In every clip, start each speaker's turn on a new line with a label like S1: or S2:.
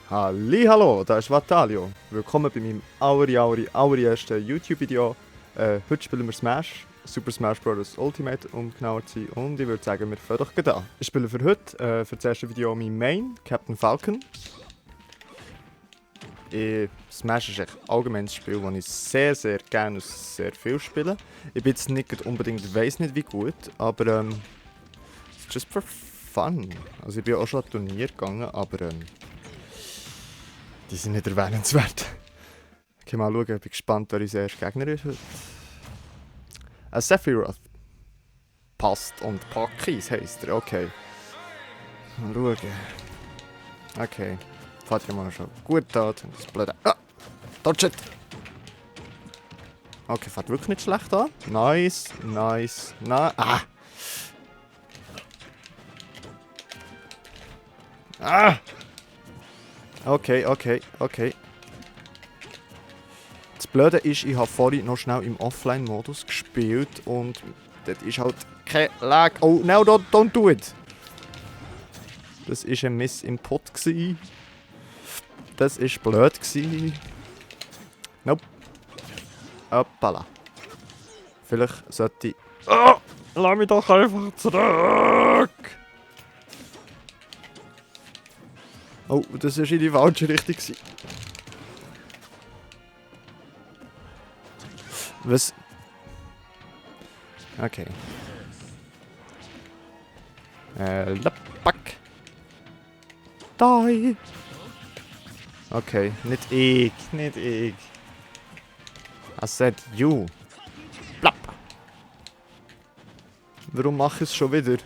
S1: Hallo, da ist Vatalio. Willkommen bei meinem allerersten YouTube-Video. Heute spielen wir Smash, Super Smash Bros. Ultimate, um genauer zu sein. Und ich würde sagen, wir fangen doch gleich an. Ich spiele für heute, für das erste Video, mein Main, Captain Falcon. Smash ist echt allgemein ein Spiel, das ich sehr gerne und sehr viel spiele. Ich bin jetzt nicht unbedingt, weiss nicht wie gut, aber it's just for fun. Also ich bin auch schon an Turnier gegangen, aber die sind nicht erwähnenswert. Okay, mal schauen, ich bin gespannt, wer unser erster Gegner ist heute. Sephiroth. Passt und Pakis heisst er, okay. Mal schauen. Okay. Fährt ja mal schon gut an. Das blöde. Ah! Dodge it! Okay, fährt wirklich nicht schlecht an. Nice. Ah! Ah! Okay. Das Blöde ist, ich habe vorhin noch schnell im Offline-Modus gespielt und das ist halt kein Lag. Oh, no, don't do it! Das war ein Miss-Input. Das war blöd. Nope. Hoppala. Vielleicht sollte ich... Oh, lass mich doch einfach zurück! Oh, das war in die falsche Richtung. Was? Okay. Lapack. Die. Okay, nicht ich. I said you. Plapp. Warum mache ich es schon wieder?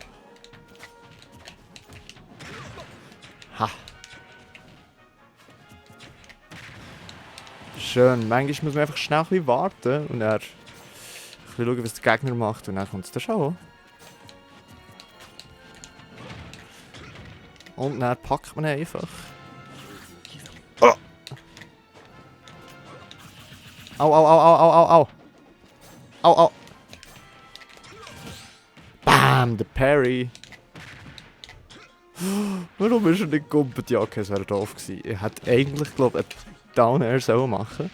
S1: Ha. Schön. Manchmal muss man einfach schnell ein bisschen warten und dann ein bisschen schauen, was der Gegner macht und dann kommt es dann schon. Und dann packt man ihn einfach. Oh. Au. Bam, der Parry. Warum ist er nicht gekumpelt? Ja, okay, es wäre doof gewesen. Ich hätte eigentlich, glaube ich, einen Down-Air sollen machen.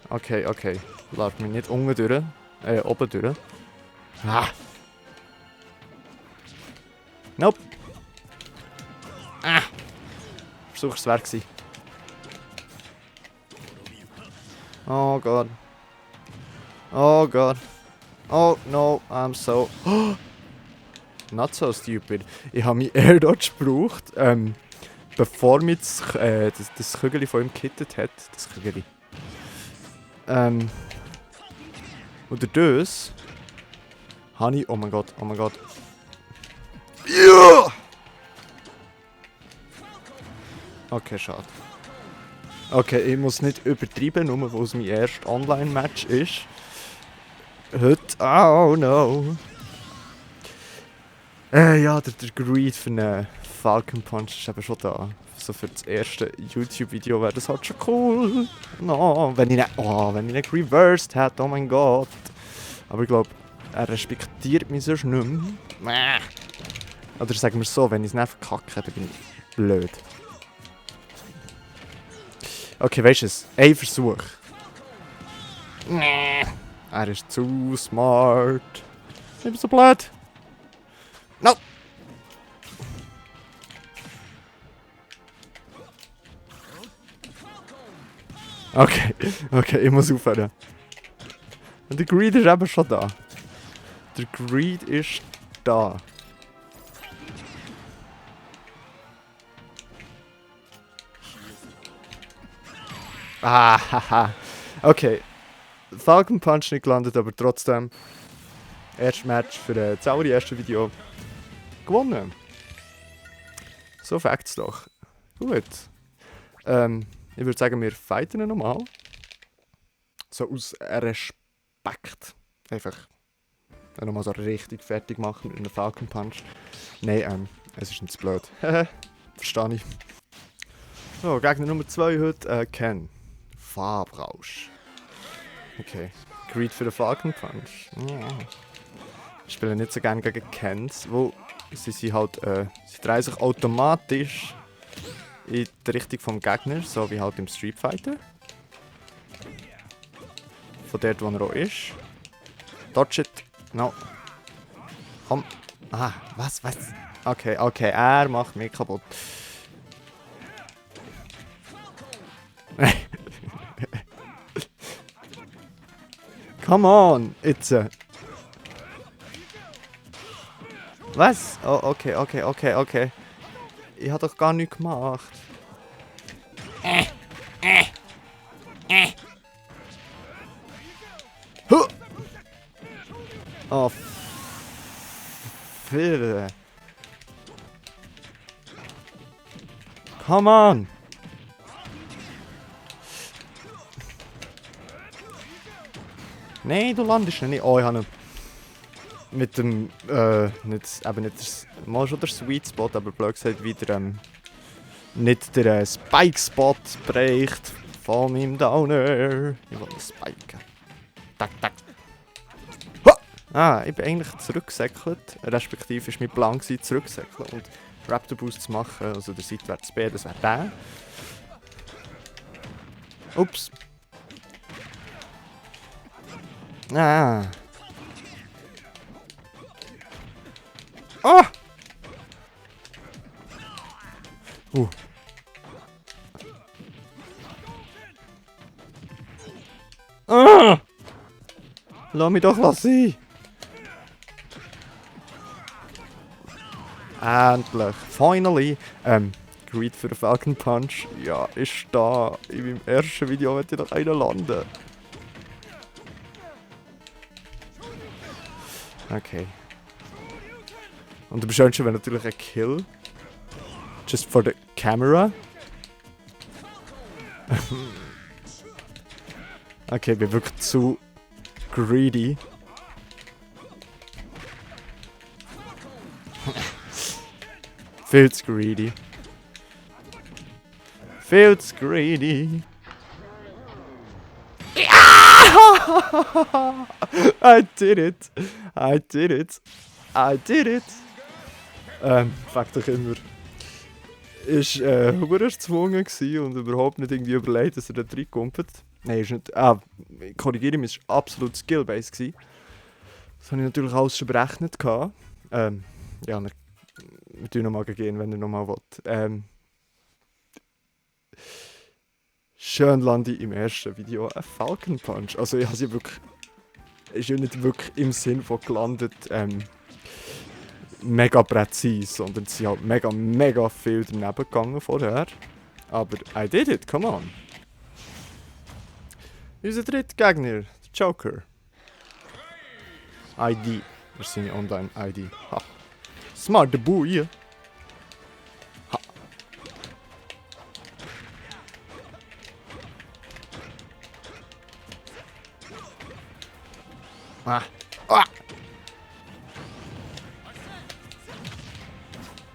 S1: Okay. Lass mich nicht unten durch. Oben durch. Ah. Nope. Ah. Versuch es wert gewesen. Oh Gott. Oh no, I'm so... Not so stupid. Ich habe meinen Air Dodge gebraucht, bevor mir das Kügel von ihm gekittet hat. Das Kügel. Und das habe ich... Oh mein Gott. Ja! Okay, schade. Okay, ich muss nicht übertreiben, nur weil es mein erstes Online-Match ist. Heute... Oh no. Ja, der Greed für einen Falcon Punch ist eben schon da. So für das erste YouTube-Video wäre das halt schon cool. No, wenn ich ihn reversed hätte, oh mein Gott. Aber ich glaube, er respektiert mich sonst nicht mehr. Oder sagen wir so, wenn ich es nicht verkacke, dann bin ich blöd. Okay, weißt du es? Ein Versuch. Er ist zu smart. Ich bin so blöd. No! Okay, ich muss aufhören. Und der Greed ist eben schon da. Der Greed ist da. Ah, haha. Okay. Falcon Punch nicht gelandet, aber trotzdem. Erstes Match für das allererste Video. Gewonnen. So fact's doch. Gut. Ich würde sagen, wir fighten nochmal. So aus Respekt. Einfach nochmal so richtig fertig machen mit einem Falcon Punch. Nein, es ist nicht zu blöd. Verstehe ich. So, Gegner Nummer 2 heute, Ken. Farbrausch. Okay. Greed für den Falcon Punch. Ja. Ich spiele nicht so gerne gegen Kens, wo sie sind halt, sie drehen sich automatisch in die Richtung vom Gegner, so wie halt im Street Fighter. Von dort, wo er auch ist. Dodge it. No. Komm. Ah, was? Okay, er macht mich kaputt. Come on, it's Was? Oh, okay. Ich hab doch gar nichts gemacht. Huh. Oh, Filme. Come on. Nein, du landest nicht. Oh, ich habe ihn mit dem, mal schon der Sweet Spot, aber blöd gesagt wieder, nicht der Spike Spot bereicht von meinem Downer. Ich will ihn spiken. Tak. Ah, ich bin eigentlich zurückgesäckelt, respektive war mein Plan zurückgesäckelt und Raptor Boost zu machen, also der seitwärts B, das wäre der. Ups. Ah. Ah! Ah! Lass mich doch sein! Endlich! Finally! Greed für den Falcon Punch. Ja, ist da. In meinem ersten Video möchte ich noch einen landen. Okay. Und am schönsten wäre natürlich ein Kill. Just for the camera. Okay, ich bin wirklich zu greedy. Viel zu greedy. Viel zu greedy. I did it. Fragt doch immer. Ist erzwungen gewesen und überhaupt nicht irgendwie überlegt, dass er da reinkommt. Nein, ist nicht. Ich korrigiere mich, es war absolut Skill-based gewesen. Das habe ich natürlich alles schon berechnet. Ja, wir tun nochmal gehen, wenn ihr nochmal wollt. Schön lande ich im ersten Video ein Falcon Punch. Also ich habe sie wirklich. Ist ja nicht wirklich im Sinn von gelandet, mega präzise, sondern sie hat mega viel daneben gegangen vorher. Aber I did it, come on. Unser dritter Gegner, Joker. ID. Das ist seine Online-ID. Ha. Smart boy. Ha. Ah. Ah.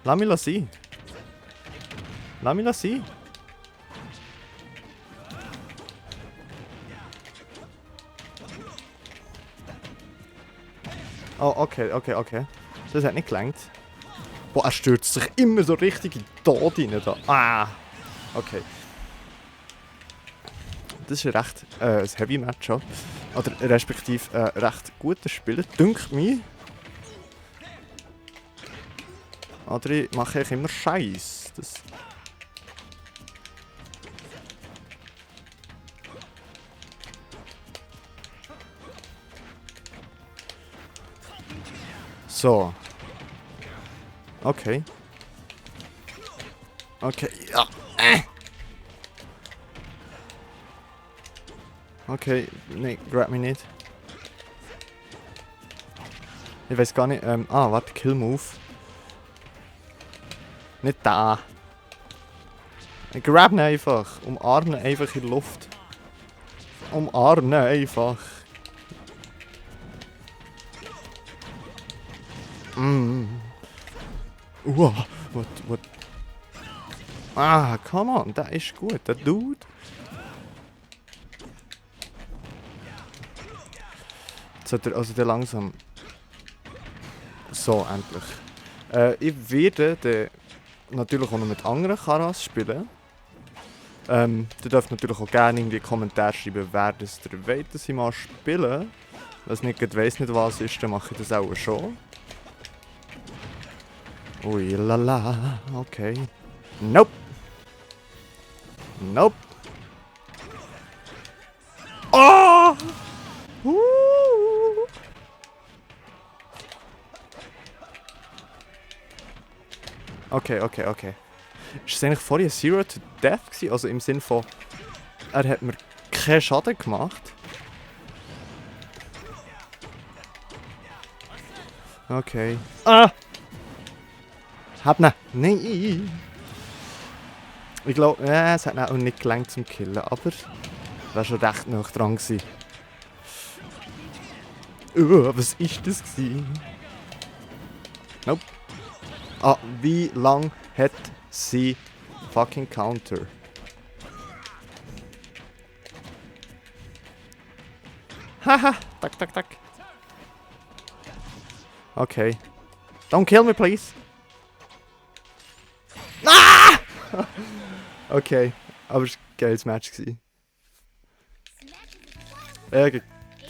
S1: Lass mich sein. Oh, okay. Das hat nicht gelangt. Boah, er stürzt sich immer so richtig in den Tod rein. Da. Ah! Okay. Das ist ein recht ein Heavy Matchup. Oder respektive ein recht guter Spieler, dünkt mich. Oder ich mache ich immer Scheiß. Das so. Okay. Ja. Okay, nee, grab mich nicht. Ich weiß gar nicht, warte, Kill Move. Nicht da. Ich grab ihn einfach. Umarmen einfach in die Luft. Umarmen einfach. What? Ah, come on, der ist gut, der Dude. Jetzt hat er also der langsam. So, endlich. Ich werde dann natürlich auch noch mit anderen Karas spielen. Ihr dürft natürlich auch gerne in die Kommentare schreiben, wer das ihr wollt, dass ich mal spiele. Wenn ich nicht weiss nicht was ist, dann mache ich das auch schon. Ui lala, okay. Nope. Nope. Oh! Okay. Ist es eigentlich vorher Zero to Death gewesen? Also im Sinne von, er hat mir keinen Schaden gemacht. Okay. Ah! Hab ne! Nein! Ich glaube, es hat auch nicht gelangt zum Killen, aber war schon recht nah dran gewesen. Was ist das gewesen? Nope. Ah, wie lang hat sie fucking Counter? Haha, tak. Okay. Don't kill me, please. Ah! Okay, aber es war ein geiles Match. Der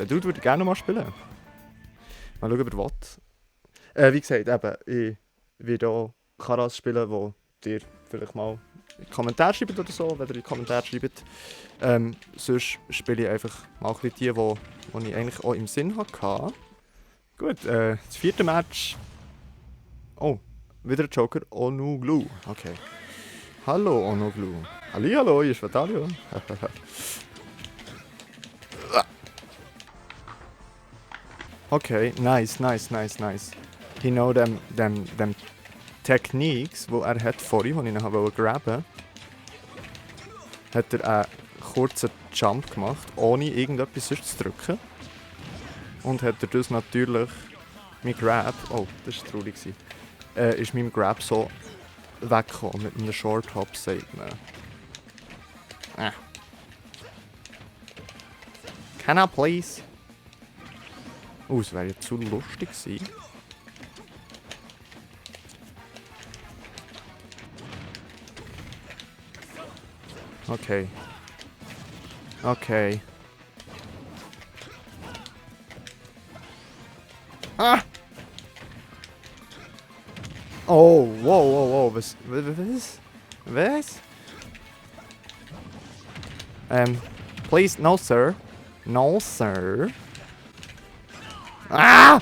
S1: Dude würde gerne mal spielen. Mal schauen, über was. Wie gesagt, eben, ich werde auch Karas spielen, wo dir vielleicht mal in die Kommentare schreibt oder so, wenn ihr in die Kommentare schreibt. Sonst spiele ich einfach mal ein bisschen die ich eigentlich auch im Sinn hatte. Gut, das vierte Match. Oh, wieder ein Joker. Onuglu. Okay. Hallo Onuglu. Hallo, hier ist Vitalio. Okay, nice. He know them techniques, die er hat vorhin, die ich ihn graben hat er einen kurzen Jump gemacht, ohne irgendetwas sonst zu drücken. Und hat er das natürlich mein Grab, oh, das war traurig, ist mein Grab so weggekommen mit einem Short Hop, sagt man. Can I please? Es wäre ja zu lustig gewesen. Okay. Ah! Oh, wow. Was? Please, no sir. Ah!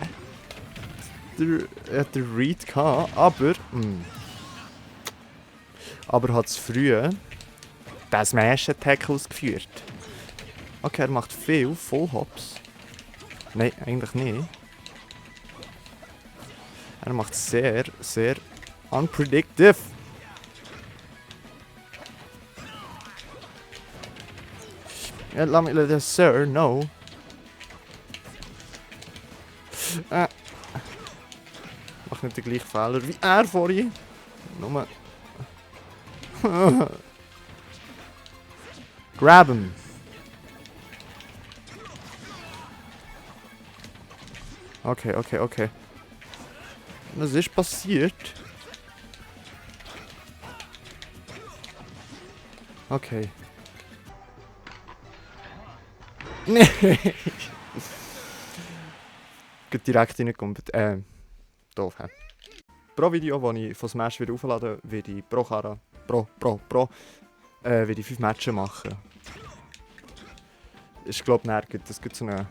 S1: Er hat den Read gehabt, aber hat es früh das Smash-Attack ausgeführt. Okay, er macht viel Full-Hops. Nein, eigentlich nicht. Er macht sehr unpredictive. Ja, lass mich, Sir, no. Mach nicht den gleichen Fehler wie er vorhin. Nur. Grab him. Okay. Was ist passiert? Okay. Nee. Geht direkt reingekommen. Doof, hä? Pro Video, das ich von Smash wieder auflade, werde ich pro Kara, werde ich 5 Matches machen. Ich glaube, das gibt so eine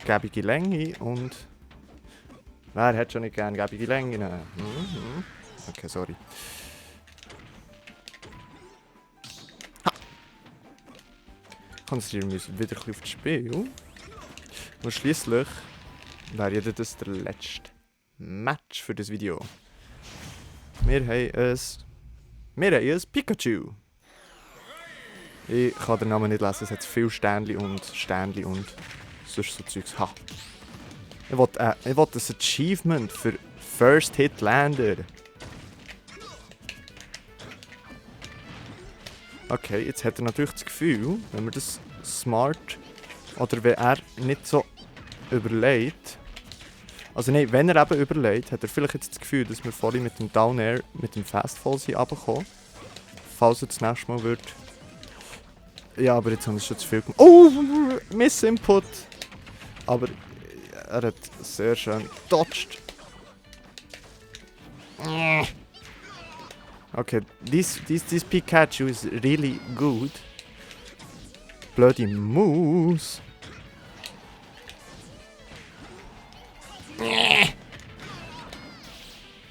S1: gäbige Länge und... Wer hat schon nicht gerne gäbige Länge? Okay, sorry. Konzentrieren wir uns wieder ein bisschen auf das Spiel. Und schliesslich wäre das der letzte Match für das Video. Wir haben ein Pikachu. Ich kann den Namen nicht lesen, es hat viele Sternchen und sonst so Zeugs. Ha. Ich will das Achievement für First Hit Lander. Okay, jetzt hat er natürlich das Gefühl, wenn man das smart oder wenn er nicht so überlegt, Also nein, wenn er eben überlegt, hat er vielleicht jetzt das Gefühl, dass wir vorhin mit dem Down Air, mit dem Fast Fall sind runtergekommen. Falls er das nächste Mal wird. Ja, aber jetzt haben wir schon zu viel gemacht. Oh, Miss-Input. Aber er hat sehr schön dodged. Okay, this Pikachu is really good. Blöde Moose.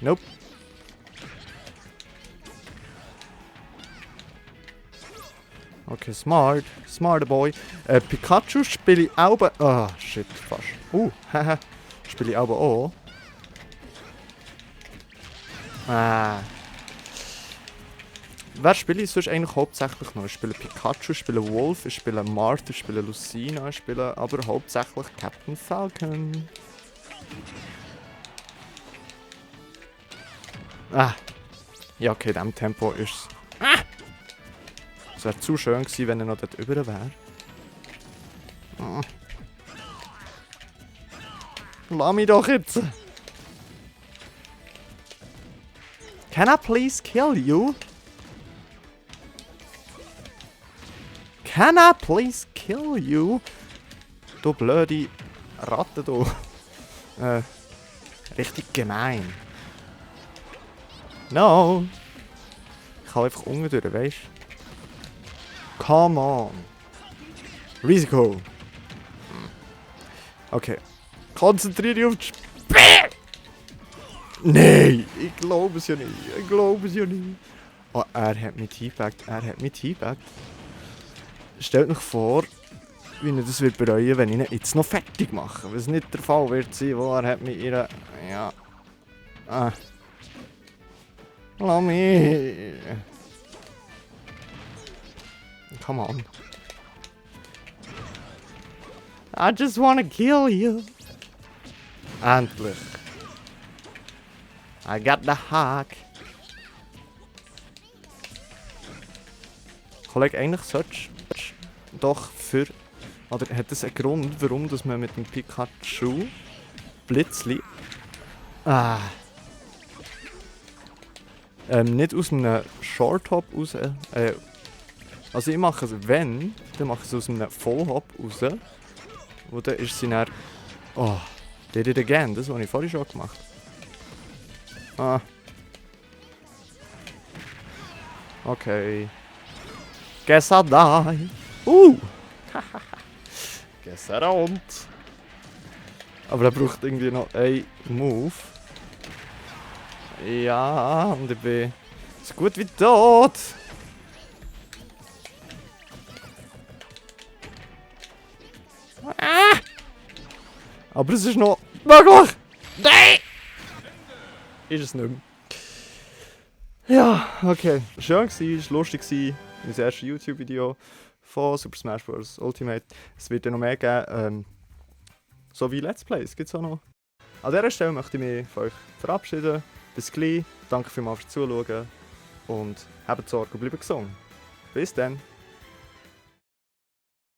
S1: Nope. Okay, smart. Smarter boy. Pikachu spiele ich auch. Ah, shit, fast. Haha. Spiele ich auch. Wer spiele ich sonst eigentlich hauptsächlich noch? Ich spiele Pikachu, ich spiele Wolf, ich spiele Marth, ich spiele Lucina, ich spiele aber hauptsächlich Captain Falcon. Ja, okay, in diesem Tempo ist es. Es wäre zu schön gewesen, wenn er noch dort über wäre. Lass mich doch jetzt! Can I please kill you? Can I please kill you? Du blöde Ratte, du. Richtig gemein. No! Ich kann einfach unten durch, weißt du? Come on! Risiko! Okay. Konzentriere dich auf das Spiel! Nein! Ich glaube es ja nicht. Oh, er hat mich teabaggt. Stellt euch vor, wie er das wird bereuen, wenn ich ihn jetzt noch fertig mache. Was nicht der Fall wird sein, wo er hat mich ihre... Ja... Lass mich... Come on. I just wanna kill you. Endlich. I got the hack. Kollege, eigentlich solltest du doch für... Oder hat es einen Grund, warum dass man mit dem Pikachu Blitzli... nicht aus einem Short-Hop raus... also ich mache es, wenn, dann mache ich es aus einem Voll-Hop raus. Und dann ist sie dann... Oh, did it again, das habe ich vorhin schon gemacht. Okay. Guess I die. Guess I don't. Aber er braucht irgendwie noch einen Move. Ja, und ich bin so gut wie tot. Aber es ist noch möglich. Nein! Ist es nicht mehr. Ja, okay. Schön war, war lustig. Mein erstes YouTube-Video von Super Smash Bros. Ultimate. Es wird ja noch mehr geben. So wie Let's Plays gibt es auch noch. An dieser Stelle möchte ich mich von euch verabschieden. Bis gleich. Danke vielmals fürs Zuschauen. Und habt Sorge und bleibt gesund. Bis dann.